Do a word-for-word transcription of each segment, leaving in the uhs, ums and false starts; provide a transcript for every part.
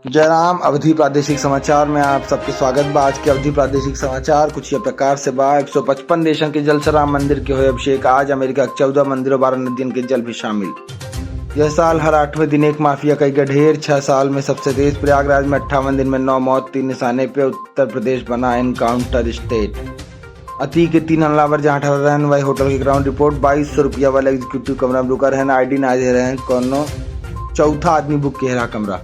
जय राम। अवधी प्रादेशिक समाचार में आप सबके स्वागत बा। आज के अवधी प्रादेशिक समाचार कुछ ये प्रकार से बा। एक सौ पचपन देशन के जल से राम मंदिर के होए अभिषेक। आज अमेरिका के चौदह मंदिर और बारह नदियन के जल भी शामिल। यह साल हर आठवें दिन एक माफिया कई गए ढेर। छह साल में सबसे तेज। प्रयागराज में अट्ठावन दिन में नौ मौत, तीन निशाने पे। उत्तर प्रदेश बना एनकाउंटर स्टेट। अतीक के तीन हमलावर जहाँ ठहर रहन, वही होटल के ग्राउंड रिपोर्ट। बाईस सौ रुपया वाला एग्जीक्यूटिव कमरा में रुका रहन, आईडी ना दे रहन, कौनो चौथा आदमी बुक किहे रहा कमरा।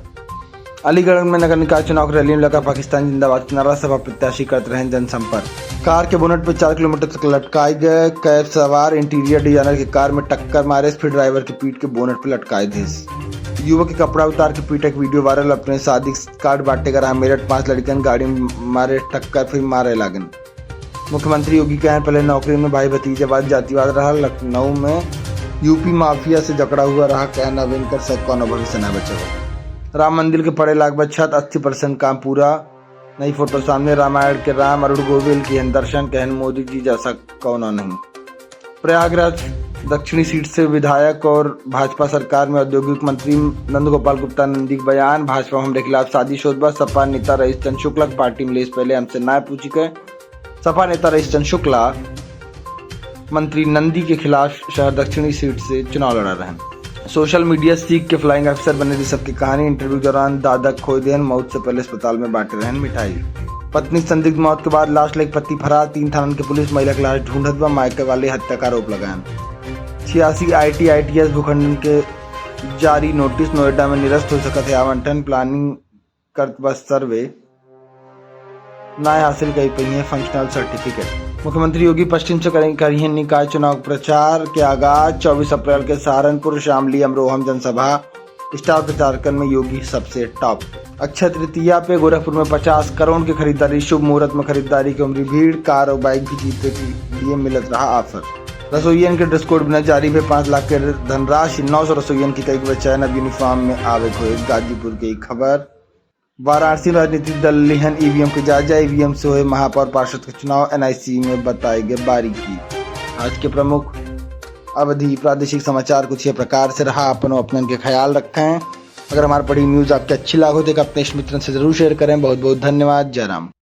अलीगढ़ में नगर निकाय चुनाव के रैली में लगा पाकिस्तान जिंदाबाद के नारा, सपा प्रत्याशी करत रहन जनसंपर्क। कार के बोनट पे चार किलोमीटर तक लटकाए गए कैब सवार, इंटीरियर डिजाइनर के कार में टक्कर मारे, फिर ड्राइवर के पीट के बोनट पे लटकाए देस। युवक के कपड़ा उतार के पीटे के वीडियो वायरल, अपने शादी कार्ड बांटे का रहा मेरठ, पांच लड़कन गाड़ी में मारे टक्कर, फिर मारे लागन। मुख्यमंत्री योगी कहन पहले नौकरी में भाई भतीजावाद जातिवाद रहा, लखनऊ में यूपी माफिया से जकड़ा हुआ रहा, कहन अब इनकर से कौनो भविष्य ना बचे हो। राम मंदिर के पड़े लाग बा छत, अस्सी परसेंट काम पूरा। नई फोटो सामने, रामायण के राम अरुण गोविल किहन दर्शन, कहन मोदी जी जैसा कौनो नहीं। प्रयागराज दक्षिणी सीट से विधायक और भाजपा सरकार में औद्योगिक मंत्री नंद गोपाल गुप्ता नंदी के बयान, भाजपा में हमरे खिलाफ साजिश होत बा, सपा नेता रईस चंद शुक्ला के पार्टी में लेस पहले हमसे ना पूछी के। सपा नेता रईस चंद शुक्ला मंत्री नंदी के खिलाफ शहर दक्षिणी सीट से चुनाव लड़ा रहन। सोशल मीडिया सीख के फ्लाइंग ऑफिसर बने ऋषभ की कहानी, इंटरव्यू के दौरान दादा खोई देहन, मौत से पहले अस्पताल में बांटे रहन मिठाई। पत्नी संदिग्ध मौत के बाद लाश लेके पति फरार, तीन थानन के पुलिस महिला के लाश ढूंढत बा, मायके वाले हत्या का आरोप लगायन। छियासी आईटी आईटीएस भूखंडन के जारी नोटिस, नोएडा में निरस्त हो सकत है आवंटन, प्लानिंग करत बा सर्वे, ना हासिल कर पाई है फंक्शनल सर्टिफिकेट। मुख्यमंत्री योगी पश्चिम से करें, करिहन निकाय चुनाव प्रचार के आगाज, चौबीस अप्रैल के सहारनपुर, शामली, अमरोहा में जनसभा, स्टार प्रचारकन में योगी सबसे टॉप। अक्षय तृतीया पे गोरखपुर में पचास करोड़ के खरीदारी, शुभ मुहूर्त में खरीदारी के उमड़ी भीड़, कार और बाइक भी जीते के लिए मिलत रहा ऑफर। रसोइयन के ड्रेस कोड बिना जारी भे, पाँच लाख के धनराशि, नौ सौ रसोइयन की कई बा चयन, अब यूनिफॉर्म में आवे के होए। गाजीपुर के एक खबर। वाराणसी में राजनीतिक दल लिहन ईवीएम के जायजा, ईवीएम से होए महापौर पार्षद के चुनाव, एनआईसी में बताए गए बारीकी। आज के प्रमुख अवधी प्रादेशिक समाचार कुछ ये प्रकार से रहा। अपन अपनन के ख्याल रखें। अगर हमारे पढ़ी न्यूज आपके अच्छी लागो तो एक अपने मित्रन से जरूर शेयर करें। बहुत बहुत धन्यवाद। जय राम।